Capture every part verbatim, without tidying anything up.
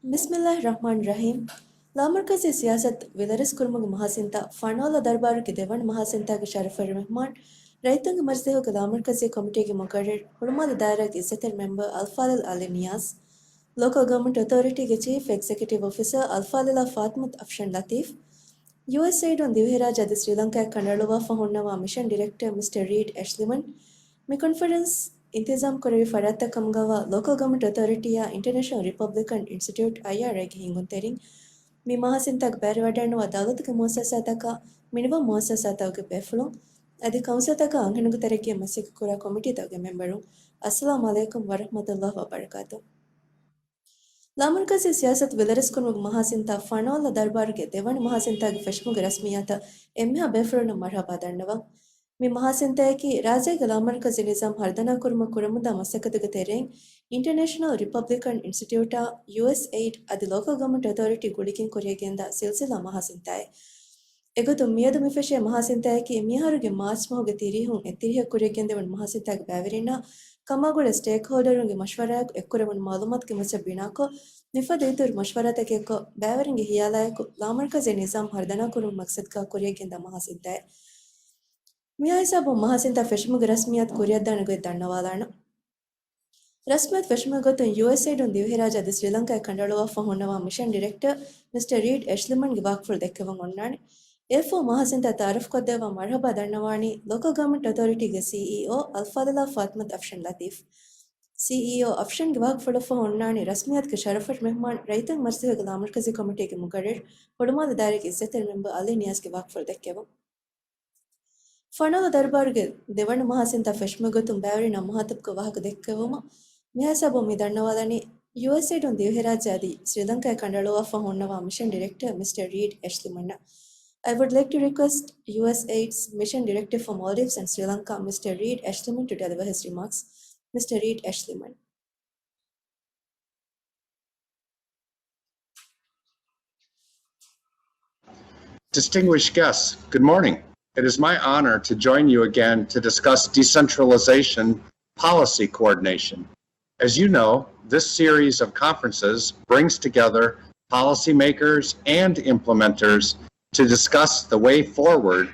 ބިސްމިއްލާހި ރަޙްމާނި ރަޙީމް. ލާމަރުކަޒީ ސިޔާސަތު ވިލަރެސްކުރުމުގެ މަހާސިންތާ ފަނައޮޅާ ދަރުބާރުގެ ދެވަނަ މަހާސިންތާގެ ޝަރަފުވެރި މެހްމާން، ރައްޔިތުންގެ މަޖިލީހުގެ ލާމަރުކަޒީ ކޮމިޓީގެ މުޤައްރަރު، ހުޅުމާލެ ދާއިރާގެ އިއްޒަތްތެރި މެމްބަރު އަލްފާޟިލް އަލީ ނިޔާޒް، ލޯކަލް ގަވަރމަންޓް އޮތޯރިޓީގެ ޗީފް އެގްޒެކެޓިވް އޮފިސަރ އަލްފާޟިލާ ފާތިމަތު އަފްޝަން ލަތީފް، ޔޫއެސްއެއިޑުން ދިވެހިރާއްޖެ އަދި ސްރީލަންކާއަށް ކަނޑައަޅުއްވާފަ ހުންނަވާ މިޝަން ޑިރެކްޓަރ މިސްޓަރ ރީޑް އެޝްލިމަން، މި ކޮންފަރެންސް އިންތިޒާމް ކުރެވި ފަރާތްތައް ކަމުގަވާ ލޯކަލް ގަވަރމަންޓް އޮތޯރިޓީއާ އިންޓަރނޭޝަނަލް ރިޕަބްލިކަން އިންސްޓިޓިއުޓް، އައިއާރްއައިގެ ހިންގުންތެރިން، މި މަހާސިންތާގަ ބައިވެވަޑައިންނަވާ ދައުލަތުގެ މުއައްސަސާތަކާ، މިނިވަން މުއައްސަސާތަކުގެ ބޭފުޅުން، އަދި ކައުންސިލްތަކާ އަންހެނުންގެ ތަރައްގީއަށް މަސައްކަތްކުރާ ކޮމިޓީތަކުގެ މެމްބަރުން، އައްސަލާމު ޢަލައިކުމް ވަރަޙްމަތުﷲ ވަބަރަކާތު. ލާމަރުކަޒީ ސިޔާސަތު ވިލަރެސްކުރުމުގެ މަހާސިންތާ ފަނައޮޅާ ދަރުބާރުގެ ދެވަނަ މަހާސިންތާގެ ފެށުމުގެ ރަސްމިއްޔާތަށް އެންމެހާ ބޭފުޅުންނަށް މަރުޙަބާ ދަންނަވަން. މި މަހާސިންތާއަކީ ރާއްޖޭގެ ލާމަރުކަޒީ ނިޒާމް ހަރުދަނާކުރުމަށް ކުރަމުންދާ މަސައްކަތުގެ ތެރެއިން އިންޓަރނޭޝަނަލް ރިޕަބްލިކަން އިންސްޓިޓިއުޓާ، ޔޫއެސްއެއިޑް އަދި ލޯކަލް ގަވަރމަންޓް އޮތޯރިޓީ ގުޅިގެން ކުރިއަށްގެންދާ ސިލްސިލާ މަހާސިންތާއެއް. އެގޮތުން މިއަދު މި ފެށޭ މަހާސިންތާއަކީ މިއަހަރުގެ މާޗް މަހުގެ ތިރީހުން އެއްތިރީހަށް ކުރިއަށްގެންދެވުނު މަހާސިންތާގެ ބައިވެރިންނާ ކަމާގުޅޭ ސްޓޭކްހޯލްޑަރުންގެ މަޝްވަރާއެކު އެއްކުރެވުނު މައުލޫމާތުގެ މައްޗަށް ބިނާކޮށް، މިފަދަ އިތުރު މަޝްވަރާތަކެއްކޮށް، ބައިވެރިންގެ ހިޔާލާއެކު ލާމަރުކަޒީ ނިޒާމް ހަރުދަނާކުރުމުގެ މަޤްޞަދުގަ ކުރިއަށްގެންދާ މަހާސިންތާއެއް. މިހާ ހިސާބުން މަހާސިންތާ ފެށުމުގެ ރަސްމިއްޔާތު ކުރިއަށްދާނެ ގޮތް ދަންނަވާލާނަން. ރަސްމިއްޔާތު ފެށުމުގެ ގޮތުން ޔޫއެސްއެއިޑުން ދިވެހިރާއްޖެ އަދި ސްރީލަންކާއަށް ކަނޑައަޅުއްވާފަ ހުންނަވާ މިޝަން ޑިރެކްޓަރ މިސްޓަރ ރީޑް އެޝްލިމަންގެ ވާހަކަފުޅު ދެއްކެވުން އޮންނާނެ. އެއަށްފަހު މަހާސިންތާ ތައާރަފްކޮށްދެއްވާ މަރުޙަބާ ދަންނަވާނީ ލޯކަލް ގަވަރމަންޓް އޮތޯރިޓީގެ ސީއީއޯ އަލްފާޟިލާ ފާތިމަތު އަފްޝަން ލަތީފް. ސީއީއޯ އަފްޝަންގެ ވާހަކަފުޅަށްފަހު އޮންނާނީ ރަސްމިއްޔާތުގެ ޝަރަފުވެރި މެހްމާން ރައްޔިތުންގެ މަޖިލީހުގެ ލާމަރުކަޒީ ކޮމިޓީގެ މުޤައްރަރު، ހުޅުމާލެ ދާއިރާގެ އިއްޒަތްތެރި މެމްބަރު އަލީ ނިޔާޒްގެ ވާހަކަފުޅު ދެއްކެވުން. ފަނައޮޅާ ދަރުބާރުގެ ދެވަނަ މަހާސިންތާ ފެށުމުގެ ގޮތުން ބައިވެރިންނާ މުޚާޠަބްކޮށް ވާހަކަ ދެއްކެވުމަށް މިހާ ހިސާބުން މި ދަންނަވާލަނީ، ޔޫއެސްއެއިޑުން ދިވެހިރާއްޖެ އަދި ސްރީލަންކާއަށް ކަނޑައަޅުއްވާފަ ހުންނަވާ މިޝަން ޑިރެކްޓަރ މިސްޓަރ ރީޑް އެޝްލިމަންއަށް. I would like to request USAID's Mission Director for Maldives and Sri Lanka, Mister Reed Eschliman, to deliver his remarks. Mister Reed Eschliman. Distinguished guests, good morning. It is my honor to join you again to discuss decentralization policy coordination. As you know, this series of conferences brings together policymakers and implementers to discuss the way forward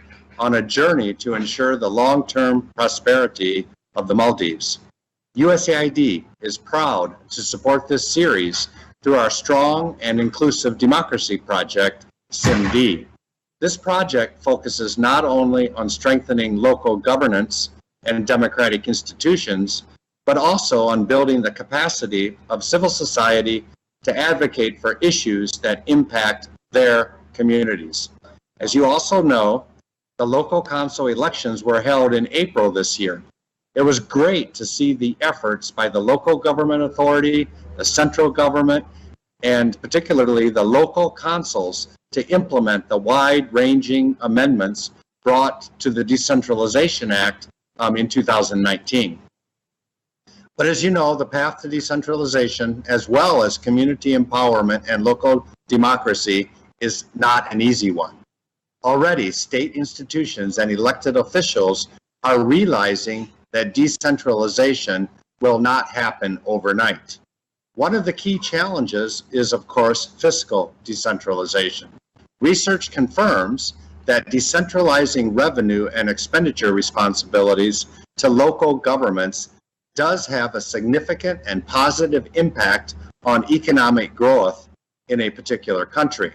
on a journey to ensure the long-term prosperity of the Maldives. USAID is proud to support this series through our Strong and Inclusive Democracy Project, SIMD. This project focuses not only on strengthening local governance and democratic institutions, but also on building the capacity of civil society to advocate for issues that impact their communities. As you also know, the local council elections were held in April this year. It was great to see the efforts by the local government authority, the central government, and particularly the local councils to implement the wide-ranging amendments brought to the Decentralization Act, um, in two thousand nineteen. But as you know, the path to decentralization, as well as community empowerment and local democracy, is not an easy one. Already, state institutions and elected officials are realizing that decentralization will not happen overnight. One of the key challenges is, of course, fiscal decentralization. Research confirms that decentralizing revenue and expenditure responsibilities to local governments does have a significant and positive impact on economic growth in a particular country.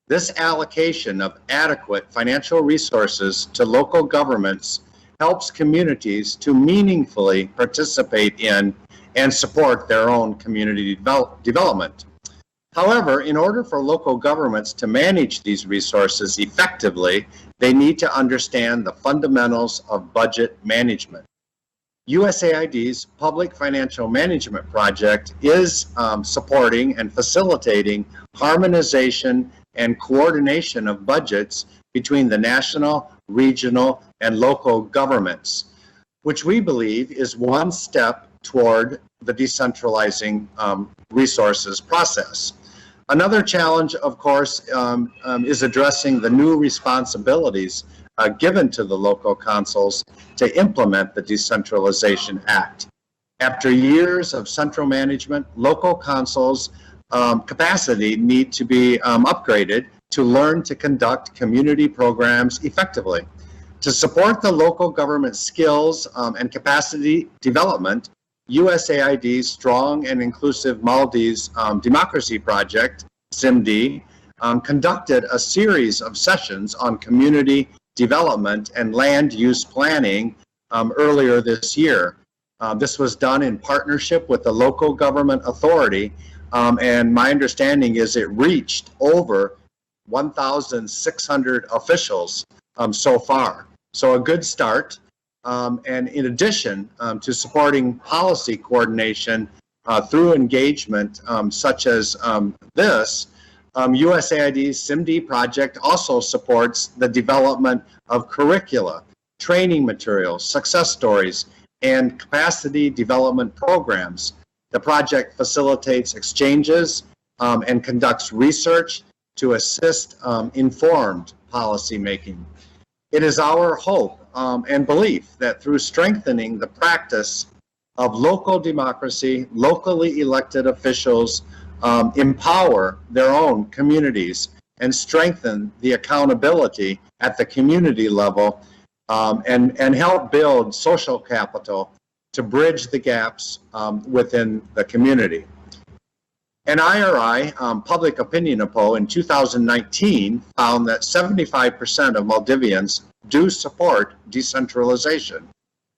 This allocation of adequate financial resources to local governments helps communities to meaningfully participate in and support their own community develop-, development. However, in order for local governments to manage these resources effectively, they need to understand the fundamentals of budget management. USAID's Public Financial Management Project is, um, supporting and facilitating harmonization and coordination of budgets between the national, regional, and local governments, which we believe is one step toward the decentralizing, um, resources process. Another challenge, of course, um, um, is addressing the new responsibilities, uh, given to the local councils to implement the Decentralization Act. After years of central management, local councils um, capacity need to be um, upgraded to learn to conduct community programs effectively. To support the local government skills um, and capacity development, U S A I D's Strong and Inclusive Maldives um, Democracy Project, SIMD, um, conducted a series of sessions on community development and land use planning um, earlier this year. Uh, this was done in partnership with the local government authority, um, and my understanding is it reached over one thousand six hundred officials um, so far. So a good start. Um, and in addition um, to supporting policy coordination uh, through engagement um, such as um, this, um, U S A I D's SIMD project also supports the development of curricula, training materials, success stories, and capacity development programs. The project facilitates exchanges um, and conducts research to assist um, informed policymaking. It is our hope um, and belief that through strengthening the practice of local democracy, locally elected officials um, empower their own communities and strengthen the accountability at the community level um, and, and help build social capital to bridge the gaps um, within the community. An I R I um, public opinion poll in two thousand nineteen found that seventy-five percent of Maldivians do support decentralization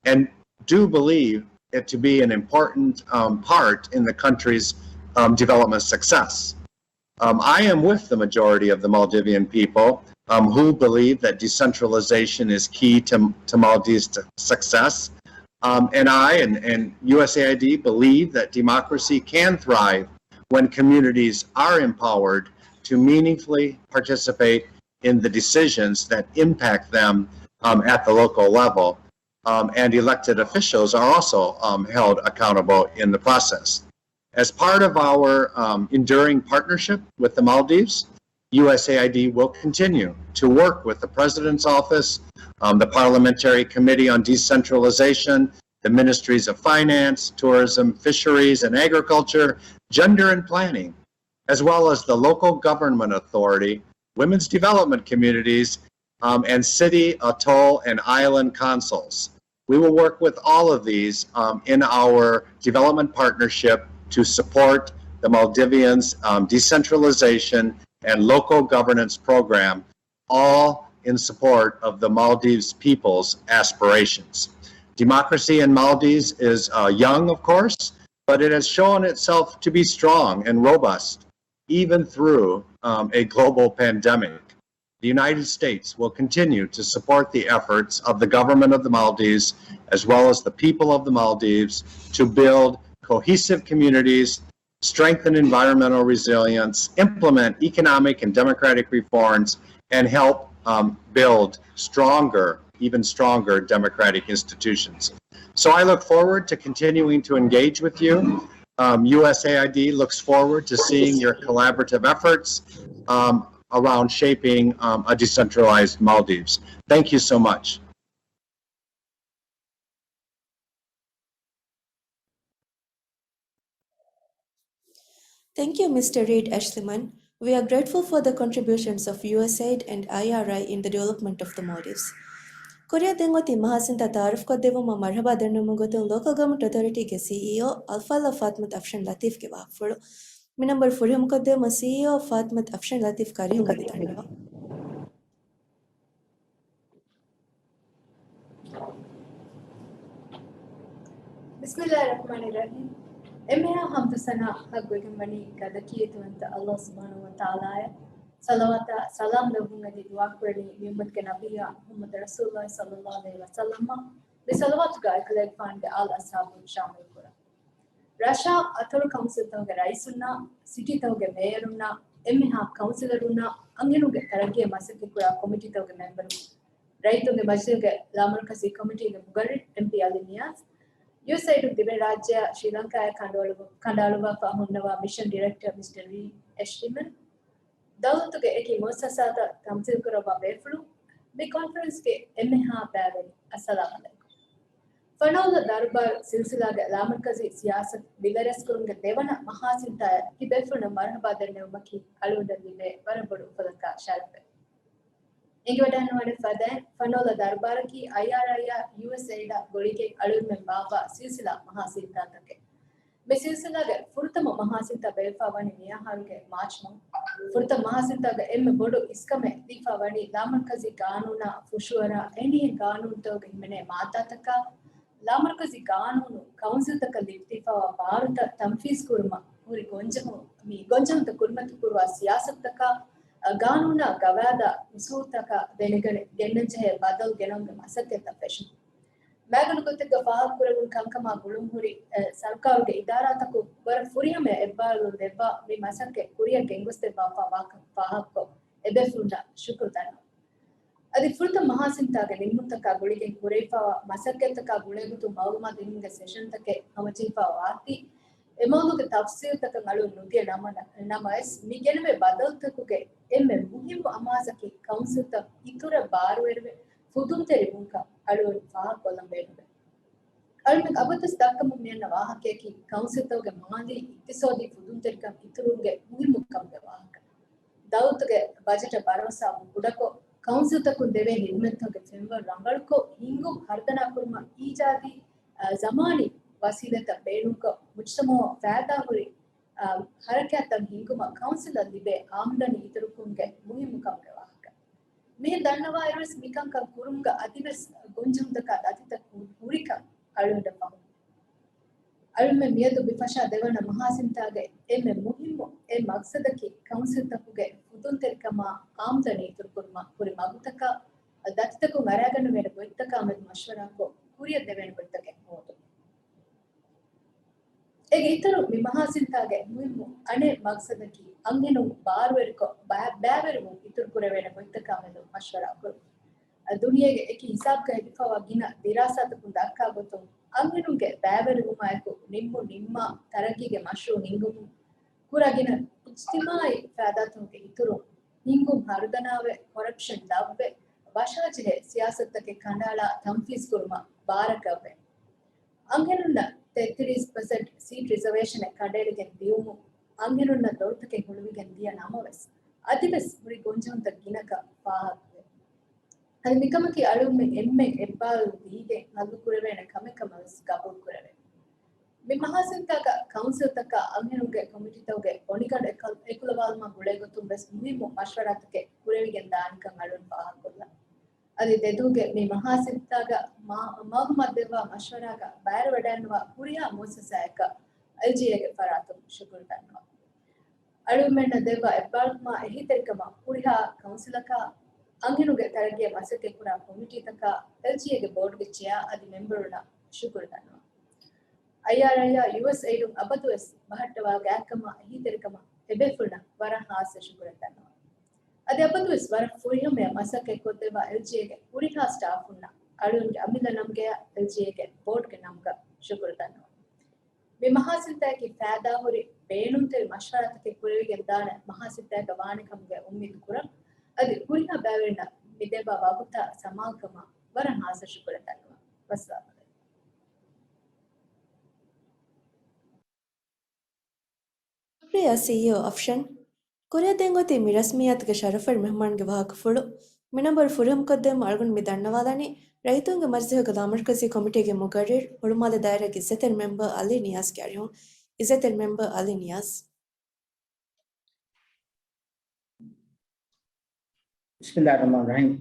and do believe it to be an important um, part in the country's um, development success. Um, I am with the majority of the Maldivian people um, who believe that decentralization is key to, to Maldives' success. Um, and I and, and U S A I D believe that democracy can thrive when communities are empowered to meaningfully participate in the decisions that impact them um, at the local level. Um, and elected officials are also um, held accountable in the process. As part of our um, enduring partnership with the Maldives, U S A I D will continue to work with the President's Office, um, the Parliamentary Committee on Decentralization, the Ministries of Finance, Tourism, Fisheries, and Agriculture, Gender and Planning, as well as the local government authority, women's development communities, um, and city, atoll, and island councils. We will work with all of these um, in our development partnership to support the Maldivians' um, decentralization and local governance program, all in support of the Maldives people's aspirations. Democracy in Maldives is uh, young, of course, but it has shown itself to be strong and robust, even through um, a global pandemic. The United States will continue to support the efforts of the government of the Maldives, as well as the people of the Maldives, to build cohesive communities, strengthen environmental resilience, implement economic and democratic reforms, and help um, build stronger, even stronger democratic institutions. So I look forward to continuing to engage with you. Um, U S A I D looks forward to seeing your collaborative efforts um, around shaping um, a decentralized Maldives. Thank you so much. Thank you, Mister Reed Ashliman. We are grateful for the contributions of U S A I D and I R I in the development of the Maldives. ކުރިއަށް ދެން އޮތީ މަހާސިންތާ ތައާރަފްކޮށްދެއްވުމަށް މަރްޙަބާ ދަންނަވަމުން ގޮތުން ލޯކަލް ގަވަރމަންޓް އޮތޯރިޓީގެ ސީއީއޯ އަލްފާޟިލް ފާތިމަތު އަފްޝަން ލަތީފްގެ ވާހަކަފުޅު. މި ނަންބަރު ފުރިހަމަކޮށްދެއްވުމަށް ސީއީއޯ ފާތިމަތު އަފްޝަން ލަތީފް ކަރިހުން އަދި ދަންނަވަން. ބިސްމިއްލާހި ރަޙްމާނި ރަޙީމް. އެންމެހާ ޙަމްދު ސަނާ ޙައްޤުވެގެންވަނީ ގަދަ ކީރިތިވަންތަ ﷲ ސުބްޙާނަހޫ ވަތަޢާލާއަށް. ޞަލަވާތާ ސަލާމް ލެއްވުން އަދި ދުޢާކުރަނީ މި އުއްމަތުގެ ނަބިއްޔާ މުޙައްމަދު ރަސޫލުﷲ ޞައްލައްލާހު ޢަލައިހި ވަސައްލަމަށް. މި ޞަލަވާތުގައި އެކަލޭގެފާނުގެ އާލް އަޞްޙާބު ޝާމިލްކުރަން. ރަށާ އަތޮޅު ކައުންސިލްތަކުގެ ރައީސުންނާ، ސިޓީތަކުގެ މޭޔަރުންނާ، އެންމެހާ ކައުންސިލަރުންނާ، އަންހެނުންގެ ތަރައްގީއަށް މަސައްކަތްކުރާ ކޮމިޓީތަކުގެ މެމްބަރުން، ރައްޔިތުންގެ މަޖިލީހުގެ ލާމަރުކަޒީ ކޮމިޓީގެ މުގައްރިރު އެމްޕީ އަލީ ނިޔާޒް، ޔޫއެސްއައިޑުން ދިވެހިރާއްޖެއާ ޝްރީލަންކާއާ ކަނޑައަޅު-، ކަނޑައަޅުއްވާފަ ހުންނަވާ މިޝަން ޑިރެކްޓަރ މިސްޓަރ ރީ އެޝްލިމަން، ދައުލަތުގެ އެކި މުއައްސަސާތައް ތަމްސީލްކުރައްވާ ބޭފުޅުން، މި ކޮންފަރެންސްގެ އެންމެހާ ބައިވެރިން، އައްސަލާމް ޢަލައިކުމް. ފަނައުލަ ދަރުބާރު ސިލްސިލާގެ ލާމަރުކަޒީ ސިޔާސަތު ބިލަރަސްކުރުމުގެ ދެވަނަ މަހާސިންތާއަށް ތިބޭފުޅުންނަށް މަރުހަބާ ދެންނެވުމަކީ އަޅުގަނޑަށް ލިބޭ ވަރަށް ބޮޑު އުފަލަކާ ޝަރަފެއް. އެނގިވަޑައިގަންނަވާނެ ފަދައިން، ފަނައުލަ ދަރުބާރަކީ އައިއާރްއައިއާ ޔޫއެސްއެއިޑާ ގުޅިގެން އަޅުގަނޑުމެން ބާއްވާ ސިލްސިލާ މަހާސިންތާތަކެއް. މި ސިލްސިލާގެ ފުރަތަމަ މަހާސިންތާ ބޭއްވިފައި ވަނީ މިއަހަރުގެ މާޗް މަހު. ފުރަތަމަ މަހާސިންތާގެ އެންމެ ބޮޑު އިސްކަމެއް ލިބިފައި ވަނީ ލާމަރުކަޒީ ގާނޫނާ ފުށުއަރާ އެހެނިހެން ގާނޫނުތަކުގެ ހިމެނޭ މާއްދާތަކާ، ލާމަރުކަޒީ ގާނޫނު ކައުންސިލްތަކަށް ލިބިދީފައިވާ ބާރުތައް ތަންފީޒު ކުރުމަށް ހުރި ގޮންޖެހުން، މި ގޮންޖެހުންތައް ކުރިމަތިލު ކުރުވާ ސިޔާސަތުތަކާ، ގާނޫނާ ގަވާއިދާ އުސޫލުތަކަށް ދެނެގަނެ ގެންނަންޖެހޭ ބަދަލު ގެނައުމުގެ މަސައްކަތްތައް ފެށުން. މައިގަނޑު ގޮތެއްގަ ފާހަގަކުރެވުނު ކަންކަމާ ގުޅުންހުރި، އެ، ސަރުކާރުގެ އިދާރާތަކުން ވަރަށް ފުރިހަމަޔަށް އެއްބާރުލުން ދެއްވާ މި މަސައްކަތް ކުރިއަށް ގެންގޮސްދެއްވާފަ ވާކަން ފާހަގަކޮށް، އެބޭފުޅުންނަށް ޝުކުރު ދަންނަވަން. އަދި ފުރަތަމަ މަހާސިންތާގެ ނިންމުންތަކާ ގުޅިގެން ކުރެވިފައިވާ މަސައްކަތްތަކާ ގުޅޭގޮތުން މައުލޫމާތު ދިނުމުގެ ސެޝަންތަކެއް ހަމަޖެހިފައި ވާތީ، އެ މައުޟޫގެ ތަފްސީލްތަކަށް އަޅުން ނުދިޔަ ނަމަ-، ނަމަވެސް، މި ގެނެވޭ ބަދަލުތަކުގެ އެންމެ މުހިއްމު އަމާޒަކީ ކައުންސިލްތައް އިތުރަށް ބާރުވެރިވެ ފުދުންތެރިވުންކަން އަޅުން ފާހަގަކޮށްލަން ބޭނުންވޭ. އަޅުމެން އަބަދުވެސް ދައްކަމުން މިއަންނަ ވާހަކަޔަކީ ކައުންސިލްތަކުގެ މާލީ އިޤްތިޞާދީ ފުދުންތެރިކަން އިތުރުވުމުގެ މުހިއްމުކަމުގެ ވާހަކަ. ދައުލަތުގެ ބަޖެޓަށް ބަރޯސާ ކުޑަކޮށް، ކައުންސިލްތަކުން ދެވޭ ހިދުމަތްތަކުގެ ފެންވަރު ރަނގަޅުކޮށް، ހިންގުން ހަރުދަނާކުރުމަށް އީޖާދީ، އާ، ޒަމާނީ ވަސީލަތްތައް ބޭނުންކޮށް، މުޖްތަމަޢަށް ފައިދާހުރި، އާ، ހަރަކާތްތައް ހިންގުމަށް ކައުންސިލަށް ލިބޭ އާމްދަނީ އިތުރުކުރުމުގެ މުހިއްމުކަމުގެ ވާހަކަ. މިހެން ދަންނަވާއިރުވެސް މިކަންކަން ކުރުމުގަ އަދިވެސް ގޮންޖެހުންތަކާ ދަތިތައް ހު-، ހުރިކަން އަޅުގަނޑަށް ފަހު. އަޅުމެން މިއަދު މި ފަށާ ދެވަނަ މަހާސިންތާގެ އެންމެ މުހިއްމު އެއް މަގްސަދަކީ ކައުންސިލްތަކުގެ ފުދުންތެރިކަމާ އާމްދަނީ އިތުރުކުރުމަށް ހުރި މަގުތަކާ، ދަތިތަކުން އަރައިގަންނަވާނެ ގޮތްތަކާމެދު މަޝްވަރާކޮށް، ކުރިއަށް ދެވޭނެ ގޮތްތަކެއް ހޯދުން. އޭގެ އިތުރުން މި މަހާސިންތާގެ މުހިއްމު އަނެއް މަގްސަދަކީ އަންހެނުން ބާރުވެރިކޮށް ބަ-، ބައިވެރިވުން އިތުރުކުރެވޭނެ ގޮތްތަކާމެދު މަޝްވަރާކުރުން. ދުނިޔޭގެ އެކި ހިސާބަކަށް ހެދިފައިވާ ގިނަ ދިރާސާތަކުން ދައްކާ ގޮތުން، އަންހެނުންގެ ބައިވެރިވުމާއެކު ނިންމުން ނިންމާ ތަރައްގީގެ މަޝްރޫޢު ހިންގުމުން ކުރާ ގިނަ އިޖްތިމާޢީ ފައިދާތަކުންގެ އިތުރުން، ހިންގުން ހަރުދަނާވެ، ކޮރަޕްޝަން ލައްވެ، ވަށާޖެހޭ ސިޔާސަތުތަކެއް ކަނޑައަޅާ ތަންފީޒުކުރުމަށް ބާރަކަށްވެ، އަންހެނުންނަށް ތޭތިރީސް ޕަސެންޓް ސީޓް ރިޒަވޭޝަނެއް ކަނޑައެޅިގެން ދިޔުމުން، އަންހެނުންނަށް ދޮރުތަކެއް ހުޅުވިގެން ދިޔަ ނަމަވެސް، އަދިވެސް ހުރި ގޮންޖެހުންތައް ގިނަކަން ފާހަގަވޭ. އަދި މިކަމަކީ އަޅުގަނޑުމެން އެންމެން އެއްބާރުލުން ދީގެން ހައްލުކުރެވޭނެ ކަމެއް ކަމަށް ވެސް ގަބޫލުކުރެވޭ. މި މަހާސިންތާގަ ކައުންސިލްތަކާ އަންހެނުންގެ ކޮމިޓީތަކުގެ ބޮނިގަނޑު އެކަލް-، އެކުލަވާލުމަށް ގުޅޭގޮތުން ވެސް މުހިއްމު މަޝްވަރާތަކެއް ކުރެވިގެން ދާނެކަން އަޅުން ފާހަގަކޮށްލަން. އަދި ދެދުވަހުގެ މި މަހާސިންތާގަ މާ-، މަގުމަތިވެއްވާ މަޝްވަރާގަ ބައިވެރިވެވަޑައިގަންނަވާ ހުރިހާ މުއައްސަސާއަކަށް އެލްޖީއޭގެ ފަރާތުން ޝުކުރު ދަންނަވަން. އަޅުގަނޑުމެންނަށް ދެއްވާ އެއްބާރުލުމާ އެހީތެރިކަމަށް ހުރިހާ ކައުންސިލަކާ، އަންހެނުންގެ ތަރައްގީއަށް މަސައްކަތްކުރާ ކޮމިޓީތަކާ، އެލްޖީއޭގެ ބޯޑުގެ ޗެއާ އަދި މެމްބަރުންނަށް ޝުކުރު ދަންނަވަން. އައިއާރްއައިއާ ޔޫއެސްއެއިޑުން އަބަދުވެސް ބަހައްޓަވާ ގާތްކަމާ އެހީތެރިކަމަށް އެބޭފުޅުންނަށް ވަރަށް ހާއްސަ ޝުކުރެއް ދަންނަވަން. އަދި އަބަދުވެސް ވަރަށް ފުރިހަމަޔަށް މަސައްކަތްކޮށްދެއްވާ އެލްޖީއޭގެ ހުރިހާ ސްޓާފުންނަށް އަޅުގަނޑުގެ އަމިއްލަ ނަމުގަޔާ އެލްޖީއޭގެ ބޯޑުގެ ނަމުގަ ޝުކުރު ދަންނަވަން. މި މަހާސިންތާއަކީ ފައިދާހުރި ބޭނުންތެރި މަޝްވަރާތަކެއް ކުރެވިގެން ދާނެ މަހާސިންތާއަކަށް ވާނެ ކަމުގެ އުއްމީދު ކުރަން. އަދި ހުރިހާ ބައިވެރިންނަށް މި ދެއްވާ ވަގުތާ ސަމާލުކަމަށް ވަރަށް ހާއްސަ ޝުކުރެއް ދަންނަވަން. ވައްސަލާމް. ޝުކުރިއްޔާ ސީއީއޯ އަފްޝަން. ކުރިއަށް ދޭން އޮތީ މި ރަސްމިއްޔާތުގެ ޝަރަފުވެރި މެހުމާންގެ ވާހަކަފުޅު. މި ނަންބަރު ފުރިހަމަކޮށްދޭން އަޅުގަނޑު މި ދަންނަވާލަނީ، ރައްޔިތުންގެ މަޖިލީހުގެ ލާމަރުކަޒީ ކޮމިޓީގެ މުގައްރިރު، ހުޅުމާލެ ދާއިރާގެ އިއްޒަތްތެރި މެމްބަރ އަލީ ނިޔާޒްގެ އަރިހުން. އިއްޒަތްތެރި މެމްބަރ އަލީ ނިޔާޒް. ބިސްމިއްލާހިއްރަޙްމާނިއްރަޙީމް.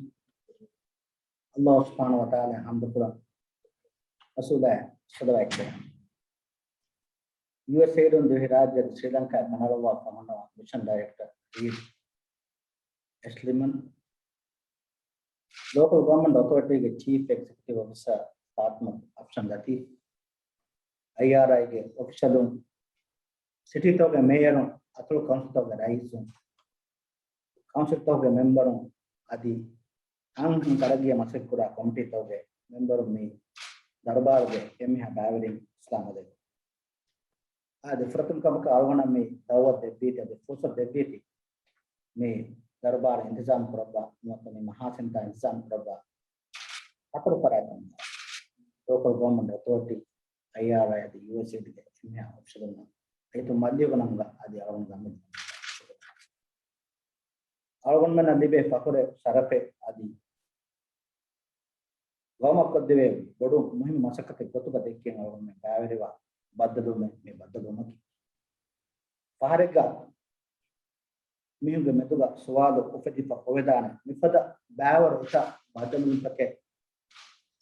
އައްލާހު ސުބްޙާނަހޫ ވަތަޢާލާއަށް ޙަމްދުކުރަން، ރަސޫލާއަށް ޞަލަވާތްކުރަން. ޔޫއެސްއެއިޑުން ދިވެހިރާއްޖެ އަދި ސްރީލަންކާއަށް ކަނޑައަޅުއްވާފަ ހުންނަވާ މިޝަން ޑައިރެކްޓަރ އީ އެޝްލިމަން، ލޯކަލް ގަވަރންމަންޓް އޮތޯރިޓީގެ ޗީފް އެގްޒެކެޓިވް އޮފިސަރ ފާތިމަތު އަފްޝަން ލަތީފް، އައިއާރްއައިގެ އޮފިޝަލުން، ސިޓީތަކުގެ މޭޔަރުން، އަތޮޅު ކައުންސިލްތަކުގެ ރައީސުން، ކައުންސިލްތަކުގެ މެމްބަރުން އަދި އަންހެން ތަރައްގީއަށް މަސައްކަތްކުރާ ކޮމިޓީތަކުގެ މެމްބަރުން މި ދަރުބާރުގެ އެންމެހާ ބައިވެރިން އައްސަލާމް ޢަލައިކުމް. އާދެ، ފުރަތަމަ ކަމަކަށް އަޅުގަނޑަށް މި ދައުވަތު ދެއްވީތީ، އަދި ފުރުސަތު ދެއްވީތީ، މި ދަރުބާރު އިންތިޒާމް ކުރައްވާ، ނުވަތަ މި މަހާސިންތާ އިންތިޒާމް ކުރައްވާ، އަތޮޅު ފަރާތްތަކުން. ލޯކަލް ގަވަރންމަންޓް އޮތޯރިޓީ، އައިއާރްއައި އަދި ޔޫއެސްއޭޑްގެ އެންމެހާ އޮފިޝަލުންނަށް ރައްޔިތު މައްލިޔުގެ ނަމުގަ އަދި އަޅުގަނޑު ގަމެން އަޅުގަނޑުމެންނަށް ލިބޭ ފަޚުރެއް، ޝަރަފެއް އަދި ގައުމަށް ކޮށްދެވޭ ބޮޑު މުހިންމު މަސައްކަތެއް ގޮތުގަ ދެއްކެން އަޅުގަނޑުމެން ބައިވެރިވާ ބައްދަލުވުމެއް މި ބައްދަލުވުމަކީ. ފަހަރެއްގަ މީހުންގެ މެދުގަ ސުވާލު އުފެދިފަ އޮވެދާނެ، މިފަދަ ބައިވަރު އޮތް ބައްދަލުވުންތަކެއް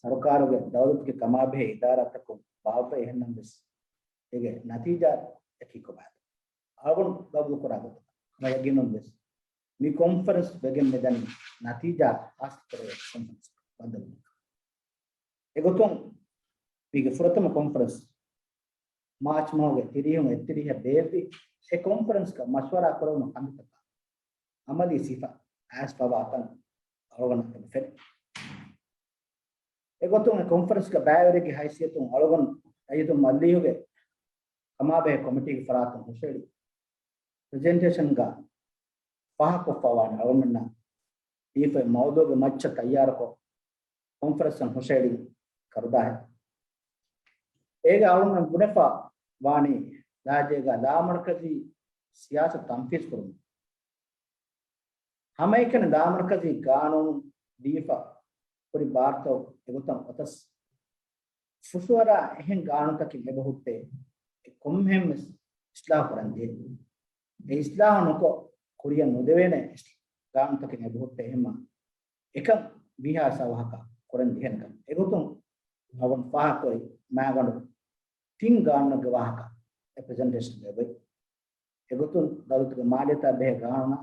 ސަރުކާރުގެ ދައުލަތުގެ ކަމާބެހޭ އިދާރާތަކުން ބާއްވައި އެހެންނަމަވެސް އޭގެ ނަތީޖާއަކީ ކޮބާތޯ؟ އަޅުގަނޑު ގަބޫލުކުރާ ގޮތަކަށް ހަމަ ޔަގީނުންވެސް މި ކޮންފަރެންސް ވެގެން މިދަނީ ނަތީޖާ ހާސިލްކުރެވޭ ކޮންފަރެންސް ބައްދަލުވުމަކަށް. އެގޮތުން މީގެ ފުރަތަމަ ކޮންފަރެންސް މާޗް މަހުގެ ތިރީހުން އެއްތިރީހަށް ބޭއްވި. އެ ކޮންފަރެންސްގަ މަޝްވަރާ ކުރެވުނު ކަންތައްތަކާ އަމަލީ ސިފަ އައިސްފަވާ ތަން އަޅުގަނޑަށް ފެނޭ. އެގޮތުން އެ ކޮންފަރެންސްގަ ބައިވެރިއެއްގެ ހައިސިއްޔަތުން އަޅުގަނޑު ރައްޔިތު މައްލިޔުގެ ކަމާބެހޭ ކޮމިޓީގެ ފަރާތުން ހުށައެޅި ޕްރެޒެންޓޭޝަންގަ ފާހަގަކޮށްފަވާނެ އަޅުގަނޑުމެންނަށް ދީފައި މައުޟޫގެ މައްޗަށް ތައްޔާރުކޮށް ކޮންފަރެންސަށް ހުށައެޅި ކަރުދާހެއް. އޭގަ އަޅުގަނޑު ބުނެފަ ވާނީ ލާޖޭގަ ލާމަރުކަޒީ ސިޔާސަތު ތަންފީޒު ކުރުމަށް ހަމައެކަނި ލާމަރުކަޒީ ގާނޫނު ދީފަ ހުރި ބާރުތައް އެގޮތަށް އޮތަސް، ފުށުއަރާ އެހެން ގާނޫނުތަކެއް އެބަހުއްޓޭ، އެ ކޮންމެހެން ވެސް އިސްލާހު ކުރަން ޖެހޭ. އެ އިސްލާހު ނުކޮށް ކުރިއަށް ނުދެވޭނެ ގާނޫނުތަކެއް އެބަހުއްޓޭ ހަމަ އެކަން ވީހާ ސާވަހަކަށް ކުރަން ޖެހޭނެ ކަމަށް. އެގޮތުން އަޅުގަނޑު ފާހަގަކުރި މާގަނޑު ތިން ގާނޫނެއްގެ ވާހަކަ އެ ޕްރެޒެންޓޭޝަންގައި އޮތް. އެގޮތުން ދައުލަތުގެ މާލިޔަތާ ބެހޭ ގާނޫނާ،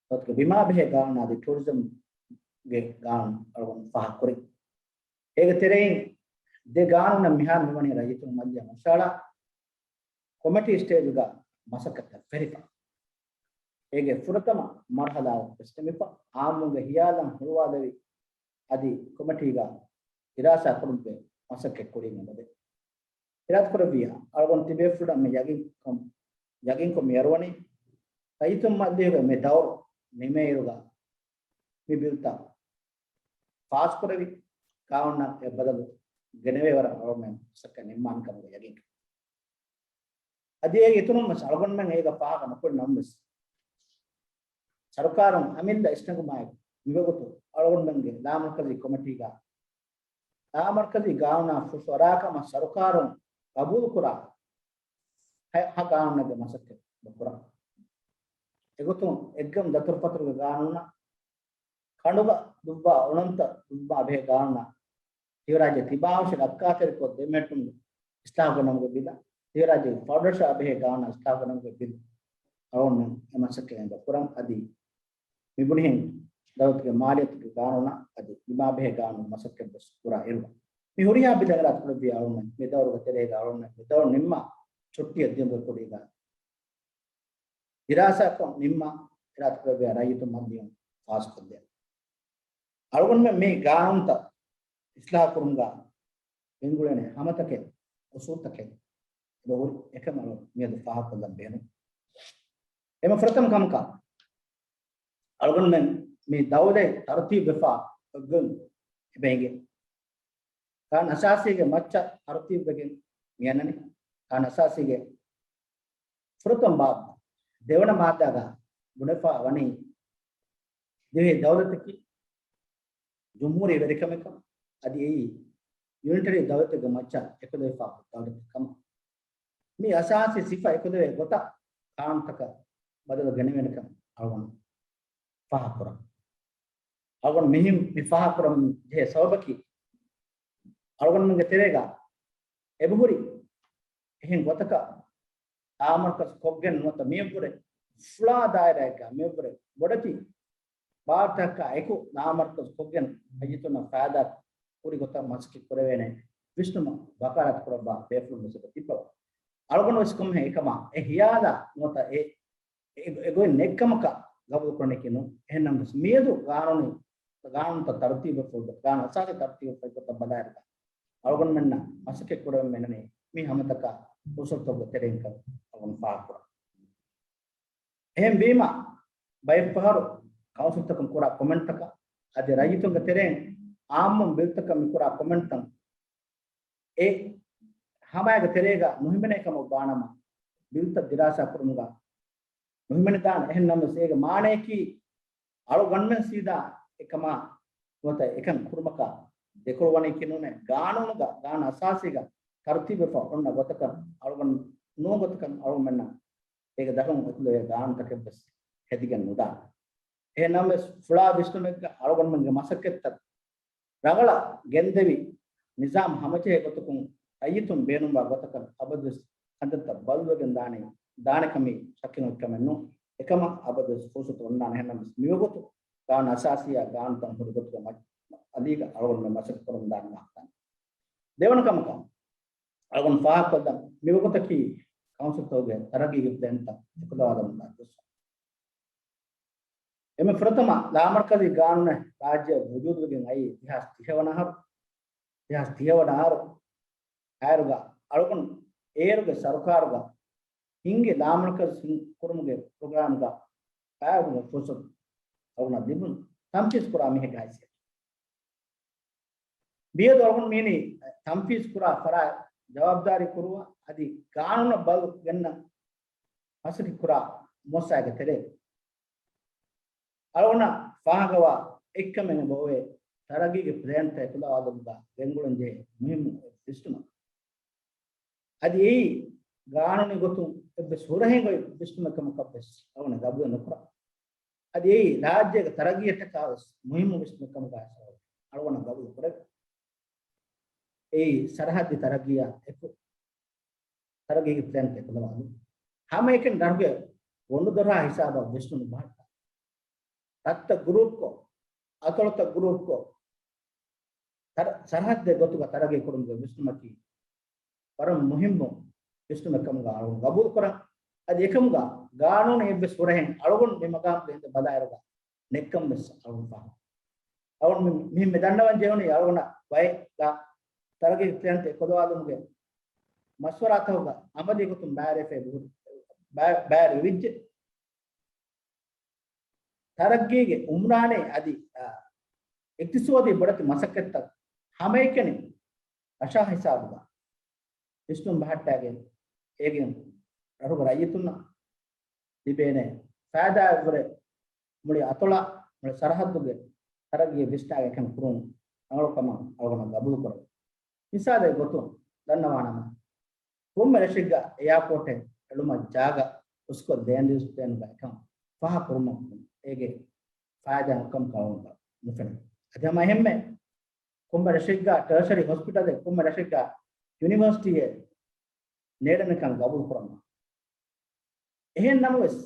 ދައުލަތުގެ ބިމާ ބެހޭ ގާނޫނާ އަދި ޓޫރިޒަމްގެ ގާނޫނު އަޅުގަނޑު ފާހަގަކުރި. އޭގެ ތެރެއިން ދެ ގާނޫނަށް މިހާރު މިވަނީ ރައްޔިތުން މައްލިޔަށް ހުށައަޅާ ކޮމިޓީ ސްޓޭޖުގަ މަސައްކަތަށް ފެށިފަ. އޭގެ ފުރަތަމަ މަރުހަލާ ވެސް ނިމިފަ، އާއްމުންގެ ހިޔާލަށް ހުޅުވާލެވި އަދި ކޮމިޓީގަ ދިރާސާ ކުރުމުގެ މަސައްކަތް ކުރިން އެބަދޭ. އިރާދަކުރެއްވިއްޔާ، އަޅުގަނޑު ތިބޭފުޅުން މި ޔަގީންކޮށް، ޔަގީންކޮށް މި އަރުވަނީ، ރައްޔިތުން މައްލިޔުގެ މި ދައުރު ނިމޭއިރުގަ މި ބިލްތައް ފާސްކުރެވި، ގާނޫނަށް އެއްބަދަލު ގެނެވޭ ވަރަށް އަޅުގަނޑުމެން މަސައްކަތް ނިންމާނެ ކަމުގެ ޔަގީންކަން. އަދި އޭގެ އިތުރުން ވެސް އަޅުގަނޑުމެން އޭގަ ފާހަގަ ނުކުރި ނަމަވެސް، ސަރުކާރުން އަމިއްލަ އިސްނަގުމާއެކު މިވަގުތު އަޅުގަނޑުމެންގެ ލާމަރުކަޒީ ކޮމިޓީގަ ލާމަރުކަޒީ ގާނޫނާ ފުށުއަރާ ކަމަށް ސަރުކާރުން ގަބޫލުކުރާ ހަ-، ހަ ގާނޫނެއްގެ މަސައްކަތް ކުރަން. އެގޮތުން އެއްގަމު ދަތުރުފަތުރުގެ ގާނޫނާ، ކަނޑުގަ ދުއްވާ އޮނަންތައް ދުއްވާ ބެހޭ ގާނޫނާ، ދިވެހިރާއްޖެ ތިބާހުށި ރައްކާތެރިކޮށް ދެމެހެއްޓުން އިސްލާހުގެ ނަމުގެ ބިލަށް، ދިވެހިރާއްޖެ ފައުންޑޭޝަނާ ބެހޭ ގާނޫނާ އިސްލާހުގެ ނަމުގެ ބިލް އަޅުގަނޑުމެން އެ މަސައްކަތް ކުރަން. އަދި މިބުނިހެން ދައުލަތުގެ މާލިޔަތުގެ ގާނޫނާ އަދި ބިމާ ބެހޭ ގާނޫނު މަސައްކަތް ވެސް ކުރާ އިރު، މި ހުރިހާ ބިލެއް އިރާދަކުރެއްވިއްޔާ އަޅުގަނޑުމެން މި ދައުރުގެ ތެރޭގަ އަޅުގަނޑުމެން މި ދައުރު ނިންމާ ޗުއްޓީއަށް ދިޔުމުގެ ކުރީގަ ދިރާސާކޮށް ނިންމާ އިރާދަކުރެއްވިއްޔާ ރައްޔިތު މައްލިޔުން ފާސްކޮށްދޭން. އަޅުގަނޑުމެން މި ގާނޫނުތައް އިސްލާހު ކުރުމުގަ ގެންގުޅޭނެ ހަމަތަކެއް، އުސޫލުތަކެއް އެބަހުރި އެކަން އަޅު މިއަދު ފާހަގަކޮށްލަން ބޭނުން. އެންމެ ފުރަތަމަ ކަމަކަށް އަޅުގަނޑުމެން މި ދައުލަތް ތަރުތީބުވެފަ އޮތްގޮތް އެބަ އެނގޭ. ގާނޫނު އަސާސީގެ މައްޗަށް ތަރުތީބުވެގެން މި އަންނަނީ. ގާނޫނު އަސާސީގެ ފުރަތަމަ ބާބު ދެވަނަ މާއްދާގަ ބުނެފަ ވަނީ ދިވެހި ދައުލަތަކީ ޖުމްހޫރީ ވެރިކަމެއް ކަމަށް، އަދި އެއީ ޔުނިޓަރީ ދައުލަތެއްގެ މައްޗަށް އެކުލެވިފާ ދައުލަތެއް ކަމަށް. މި އަސާސީ ސިފަ އެކުލެވޭ ގޮތަށް ގާނޫނުތަކަށް ބަދަލު ގެނެވޭނެކަން އަޅުގަނޑު ފާހަގަކުރަން. އަޅުގަނޑު މިހިން މި ފާހަގަކުރަން ޖެހޭ ސަބަބަކީ، އަޅުގަނޑުމެންގެ ތެރޭގަ އެބަހުރި އެހެން ގޮތަކަށް ލާމަރުކަޒު ކޮށްގެން ނުވަތަ މިއަށްވުރެ ފުޅާ ދާއިރާއެއްގަ މިއަށްވުރެ ބޮޑެތި ބާރުތަކާ އެކު ލާމަރުކަޒު ކޮށްގެން ރައްޔިތުންނަށް ފައިދާ ކުރި ގޮތަށް މަސައްކަތް ކުރެވޭނެ ވިސްނުމަށް ވަކާލާތު ކުރައްވާ ބޭފުޅުން ވެސް އެބަ ތިއްބަވާ. އަޅުގަނޑު ވެސް ކޮންމެހެން އެކަމާ އެ ހިޔާލާ ނުވަތަ އެ އެ، އެގޮތް ނެތްކަމަކަށް ގަބޫލުކުރަނީކީ ނޫން. އެހެންނަމަވެސް މިއަދު ގާނޫނީ، ގާނޫނުތައް ތަރުތީބުވެފަ ގޮތަށް، ގާނޫނު އަސާސީ ތަރުތީބުވެފަ ގޮތަށް ބަލާއިރުގަ އަޅުގަނޑުމެންނަށް މަސައްކަތް ކުރެވެން މިނަނީ މި ހަމަތަކާ އުސޫލުތަކުގެ ތެރެއިން ކަން އަޅުގަނޑު ފާހަގަކުރަން. އެހެންވީމަ ބައެއްފަހަރު ކައުންސިލްތަކުން ކުރާ ކޮމެންޓްތަކަށް އަދި ރައްޔިތުންގެ ތެރެއިން އާއްމުން ބިލްތަކަށް މި ކުރާ ކޮމެންޓްތައް އެ ހަމައިގެ ތެރޭގަ ނުހިމެނޭ ކަމަށް ވާނަމަ، ބިލްތައް ދިރާސާ ކުރުމުގަ ނުހިމެނިދާނެ. އެހެން ނަމަވެސް އޭގެ މާނަޔަކީ އަޅުގަނޑުމެން ސީދާ އެކަމާ ނުވަތަ އެކަން ކުރުމަކާ ދެކޮޅު ވަނީކީ ނޫނޭ. ގާނޫނުގަ، ގާނޫނު އަސާސީގަ ތަރުތީބުވެފަ އޮންނަ ގޮތަކަށް އަޅުގަނޑު ނޫން ގޮތަކަށް އަޅުގަނޑުމެންނަށް އޭގެ ދަށުން އެކުލެވޭ ގާނޫނުތަކެއްވެސް ހެދިގެން ނުދާނެ. އެހެން ނަމަވެސް ފުޅާ ވިސްނުމެއްގަ އަޅުގަނޑުމެންގެ މަސައްކަތްތައް ރަނގަޅަށް ގެންދެވި، ނިޒާމް ހަމަޖެހޭ ގޮތަކުން ރައްޔިތުން ބޭނުންވާ ގޮތަކަށް އަބަދުވެސް ކަންތައްތައް ބަދަލުވެގެން ދާނެ، ދާނެ ކަމީ ޝައްކެއް ނެތް ކަމެއް ނޫން. އެކަމަށް އަބަދުވެސް ފުރުސަތު އޮންނާނެ. އެހެންނަމަވެސް މިވަގުތު ގާނޫނު އަސާސީއާ ގާނޫނުތައް ހުރި ގޮތުގެ މަ-، އަލީގަ އަޅުގަނޑުމެން މަސައްކަތް ކުރަމުން ދާން ވާހަކަ. ދެވަނަ ކަމަކަށް އަޅުގަނޑު ފާހަގަކޮށްލަން މިވަގުތަކީ ކައުންސިލްތަކުގެ ތަރައްގީގެ ޕްލޭންތައް އެކުލަވާލަމުންދާ ދުވަސް. އެންމެ ފުރަތަމަ ލާމަރުކަޒީ ގާނޫނެއް ރާއްޖެ ވުޖޫދުވެގެން އައީ ދެހާސް ތިހަ ވަނަ އަހަރު. ދެހާސް ތިހަ ވަނަ އަހަރު އަހަރުގަ އަޅުގަނޑު އޭރުގެ ސަރުކާރުގަ ހިންގި ލާމަރުކަޒު ކުރުމުގެ ޕްރޮގްރާމްގަ ބައިވެރިވުމުގެ ފުރުސަތު އަޅުގަނޑަށް ލިބުނު. ތަންފީޒު ކުރާ މީހެއްގެ ހައިސިއްޔަތު މިއަދު އަޅުގަނޑު މިއިނީ ތަންފީޒު ކުރާ ފަރާތް ޖަވާބުދާރީ ކުރުވާ އަދި ގާނޫނަށް ބަދަލު ގެންނަ މަސައްކަތް ކުރާ މުއައްސަސާގެ ތެރޭ. އަޅުގަނޑަށް ފާހަގަވާ އެއްކަމެއް އެބައޮވޭ، ތަރައްގީގެ ޕްލޭންތައް އެކުލަވާލުމުގަ ގެންގުޅެން ޖެހޭ މުހިއްމު ވިސްނުމަކަށް. އަދި އެއީ ގާނޫނީ ގޮތުން އެއްވެސް ހުރަހެއް އޮތް ވިސްނުމެއް ކަމަކަށްވެސް އަޅުގަނޑު ގަބޫލެއް ނުކުރާ. އަދި އެއީ ރާއްޖޭގެ ތަރައްގީއަށްޓަކާ ވެސް މުހިއްމު ވިސްނުމެއް ކަމުގައި އަޅުގަނޑަށް ގަބޫލު ކުރެވޭ. އެއީ ސަރަހައްދީ ތަރައްގީއާ އެކު ތަރައްގީގެ ޕްލޭންތައް އެކުލަވާލުން. ހަމައެކަނި ރަށުގެ ގޮނޑުދޮރާ ހިސާބަށް ވިސްނުން ބަހައްޓާ. ރަށްތައް ގްރޫޕްކޮށް، އަތޮޅުތައް ގްރޫޕްކޮށް، ތަރަ-، ސަރަހައްދެއް ގޮތުގަ ތަރައްގީ ކުރުމުގެ ވިސްނުމަކީ ވަރަށް މުހިއްމު ވިސްނުމެއް ކަމުގަ އަޅުގަނޑު ގަބޫލު ކުރަން. އަދި އެކަމުގަ ގާނޫނު އެއްވެސް ހުރަހެއް އަޅުގަނޑު މި މަގާމުގަ އިނދެ ބަލާއިރުގަ ނެތްކަން ވެސް އަޅުގަނޑު ފާހަގަ. އަޅުގަނޑު މި-، މިހެން މި ދަންނަވަން ޖެހުނީ އަޅުގަނޑަށް ވައެއްގަ ތަރައްގީ ޕްލޭންތައް އެކުލަވާލުމުގެ މަޝްވަރާތަކުގަ އަމަލީ ގޮތުން ބައިވެރިވެފައި ބެހުރި-، ބައި-، ބައިވެރިވެއްޖެ. ތަރައްގީގެ އުމްރާނީ އަދި، އާ، އިޤްތިޞާދީ ބޮޑެތި މަސައްކަތްތައް ހަމައެކަނި ރަށާ ހިސާބުގަ ވިސްނުން ބަހައްޓާގެން އޭގެން ރަށުގެ ރައްޔިތުންނަށް ލިބޭނެ ފައިދާއަށްވުރެ މުޅި އަތޮޅާ މުޅި ސަރަހައްދުގެ ތަރައްގީ ވިސްނާގެ އެކަން ކުރުން ރަނގަޅު ކަމަށް އަޅުގަނޑަށް ގަބޫލު ކުރަން. މިސާލެއް ގޮތުން ދަންނަވާނަމަ، ކޮންމެ ރަށެއްގަ އެއާޕޯޓެއް އެޅުމަށް ޖާގަ ހުސްކޮށް ލޭންޑް ޔޫސް ޕްލޭންގަ އެކަން ފާހަގަ ކުރުމަށް އޭގެ ފައިދާ ނުކަމަކަށް އަޅުގަނޑަށް ނުފެނޭ. އަދި ހަމަ އެހެންމެ ކޮންމެ ރަށެއްގަ ޓަރޝަރީ ހޮސްޕިޓަލެއް، ކޮންމެ ރަށެއްގަ ޔުނިވަރސިޓީއެއް ނޭޅެންކަން ގަބޫލު ކުރަމާ. އެހެން ނަމަވެސް،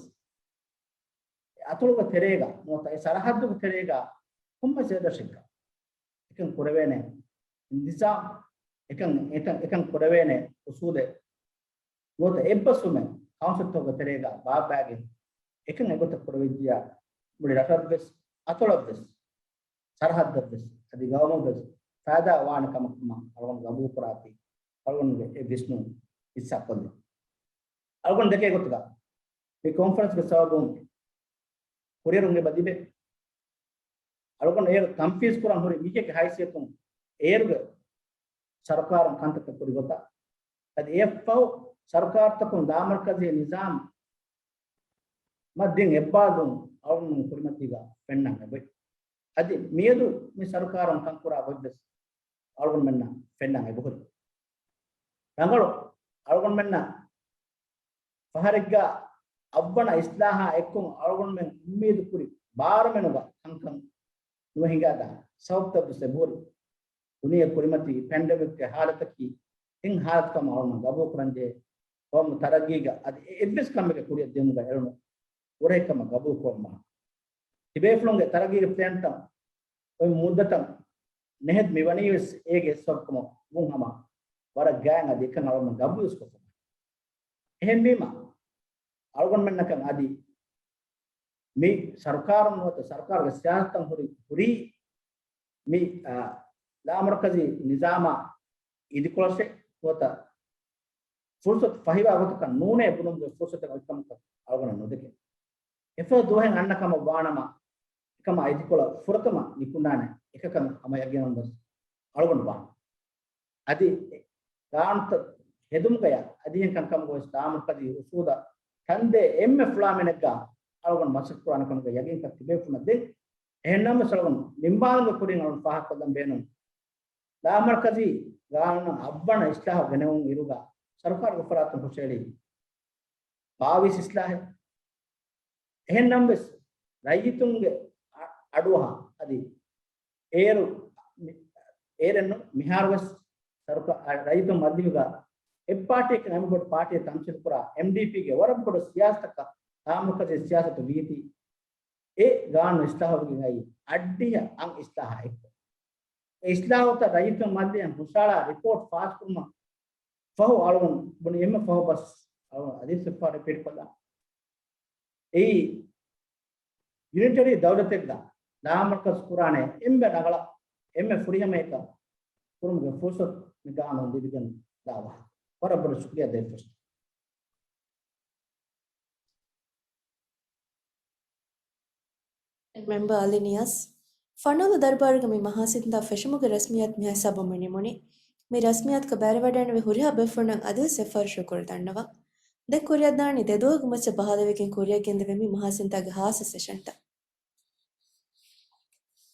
އެ އަތޮޅުގެ ތެރޭގަ ނުވަތަ އެ ސަރަހައްދުގެ ތެރޭގަ ކޮންމެސް އެއްރަށެއްގަ އެކަން ކުރެވޭނެ ނިޒާމް، އެކަން، އެކަން، އެކަން ކުރެވޭނެ އުސޫލެއް ނުވަތަ އެއްބަސްވުމެއް ކައުންސިލްތަކުގެ ތެރޭގަ ބާއްވާގެން އެކަން އެގޮތަށް ކުރެވިއްޖިއްޔާ މުޅި ރަށަށްވެސް، އަތޮޅަށްވެސް، ސަރަހައްދަށްވެސް އަދި ގައުމަށްވެސް ފައިދާ ވާނެ ކަމަށް އަޅުގަނޑު ގަބޫލު ކުރާތީ އަޅުގަނޑުގެ އެ ވިސްނުން ހިއްސާކޮށްލި. އަޅުގަނޑު ދެކޭ ގޮތުގަ މި ކޮންފަރެންސްގެ ސަބަބުން ކުރިއެރުން އެބަ ލިބޭ. އަޅުގަނޑު އޭރު ތަންފީޒު ކުރަން ހުރި މީހެއްގެ ހައިސިއްޔަތުން އޭރުގެ ސަރުކާރުން ކަންތައްތައް ކުރި ގޮތަށް އަދި އެއަށްފަހު ސަރުކާރުތަކުން ލާމަރުކަޒީ ނިޒާމް މަށް ދިން އެއްބާރުލުން އަޅުގަނޑު ކުރިމަތީގަ ފެންނަން އެބައޮތް. އަދި މިއަދު މި ސަރުކާރުން ކަންކުރާ ގޮތްވެސް އަޅުގަނޑުމެންނަށް ފެންނަން އެބަހުރި. ރަނގަޅު އަޅުގަނޑުމެންނަށް ފަހަރެއްގަ އަށްވަނަ އިސްލާހާ އެއްކޮށް އަޅުގަނޑުމެން އުއްމީދު ކުރި ބާރުމެނުގަ ކަންކަން ނުވެ ހިނގާދާނެ ސަބަބުތައްވެސް އެބަހުރި. ދުނިޔެ ކުރިމަތީ ޕެންޑެމިކްގެ ހާލަތަކީ އެހެން ހާލަތު ކަމަށް އަޅުގަނޑު ގަބޫލު ކުރަންޖެހޭ. ގައުމު ތަރައްގީގަ އަދި އެ އެއްވެސް ކަމެއްގެ ކުރިއަށް ދިއުމުގަ އެޅުނު ހުރަހެއް ކަމަށް ގަބޫލު ކުރަމާ. ތިބޭފުޅުންގެ ތަރައްގީގެ ޕްލޭންތައް އޮތް މުއްދަތަށް ނެހެދި މިވަނީވެސް އޭގެ އެއް ސަބަބު ކަމަށް ވުން ހަމަ ވަރަށް ގާތް އަދި އެކަން އަޅުގަނޑު ގަބޫލުވެސް ކޮށްފަ. އެހެންވީމަ އަޅުގަނޑުމެންނަކަށް އަދި މި ސަރުކާރުން ނުވަތަ ސަރުކާރުގެ ސިޔާސަތުން ހުރި، ހުރީ މި، އާ، ލާމަރުކަޒީ ނިޒާމާ އިދިކޮޅަށެއް ނުވަތަ ފުރުސަތު ފަހިވާ ގޮތަކަށް ނޫނޭ ބުނުމުގެ ފުރުސަތެއް އޮތްކަމަކަށް އަޅުގަނޑަށް ނުދެކެ. އެފަދަ ދުވަހެއް އަންނަ ކަމަށް ވާނަމަ، އެކަމާ އިދިކޮޅަށް ފުރަތަމަ ނިކުންނާނެ އެކަކަށް ހަމަ ޔަގީނުން ވެސް އަޅުގަނޑު ވާނެ. އަދި ގާނޫނުތައް ހެދުމުގަޔާ އަދިހެން ކަންކަމުގަވެސް ލާމަރުކަޒީ އުސޫލަށް ތަންދޭ އެންމެ ފުޅާ މިނެއްގާ އަޅުގަނޑު މަސައްކަތް ކުރާނެ ކަމުގެ ޔަގީންކަން ތިބޭފުޅުންނަށް ދޭން. އެހެންނަމަވެސް އަޅުގަނޑު ނިންމާލުމުގެ ކުރިން އަޅުގަނޑު ފާހަގަކޮށްލަން ބޭނުން. ލާމަރުކަޒީ ގާނޫނަށް އަށްވަނަ އިސްލާހު ގެނެވުން އިރުގަ ސަރުކާރުގެ ފަރާތުން ހުށައެޅީ ބާވީސް އިސްލާހެއް. އެހެންނަމަވެސް ރައްޔިތުންގެ އަ-، އަޑުއަހާ އަދި އޭރު މި-، އޭރެއްނު މިހާރުވެސް ސަރުކާ-، އަ، ރައްޔިތުން މަޖިލީހުގަ އެއްޕާޓީއަކަށް އެންމެ ބޮޑު ޕާޓީއެއް ތަމްސީލުކުރާ އެމްޑީޕީގެ ވަރަށް ބޮޑު ސިޔާސަތަކަށް ލާމަރުކަޒީ ސިޔާސަތު ވީތީ، އެ ގާނޫނު އިސްލާހުވެގެން އައީ އަށްޑިހަ އަށް އިސްލާހާ އެއްކޮށް. އެ އިސްލާހުތައް ރައްޔިތުން މަޖިލީހަށް ހުށަހަޅާ ރިޕޯޓް ފާސްކުރުމަށް ފަހު އަޅުގަނޑު ބުނި އެންމެ ފަހު ބަސް އަޅުގަނޑު އަދިވެސް އެއްފަހަރު ރިޕީޓް ކޮށްލާ. އެއީ ޔުނިޓަރީ ދައުލަތެއްގަ ލާމަރުކަޒު ކުރާނެ އެންމެ ރަނގަޅަށް އެންމެ ފުރިހަމަޔަކަށް ކުރުމުގެ ފުރުސަތު މި ގާނޫނު ލިބިގެން ދާ ވާހަކަ. ވަރަށް ބޮޑަށް ޝުކުރިއްޔާ ދޭ ފުރުސަތު. މެމްބަރ އަލި ނިޔާޒް، ފަނަރަ ދަރުބާރުގެ މި މަހާސިންތާ ފެށުމުގެ ރަސްމިއްޔާތު މިހިސާބުން މި ނިމުނީ. މި ރަސްމިއްޔާތުގަ ބައިވެވަޑައިގެންނެވި ހުރިހާ ބޭފުޅުންނަށް އަދިވެސް އެއްފަހަރު ޝުކުރު ދަންނަވަން. ދެން ކުރިއަށްދާނީ ދެ ދުވަހުގެ މައްޗަށް ބަހާލެވިގެން ކުރިއަށް ގެންދެވޭ މި މަހާސިންތާގެ ހާއްސަ ސެޝަންތައް.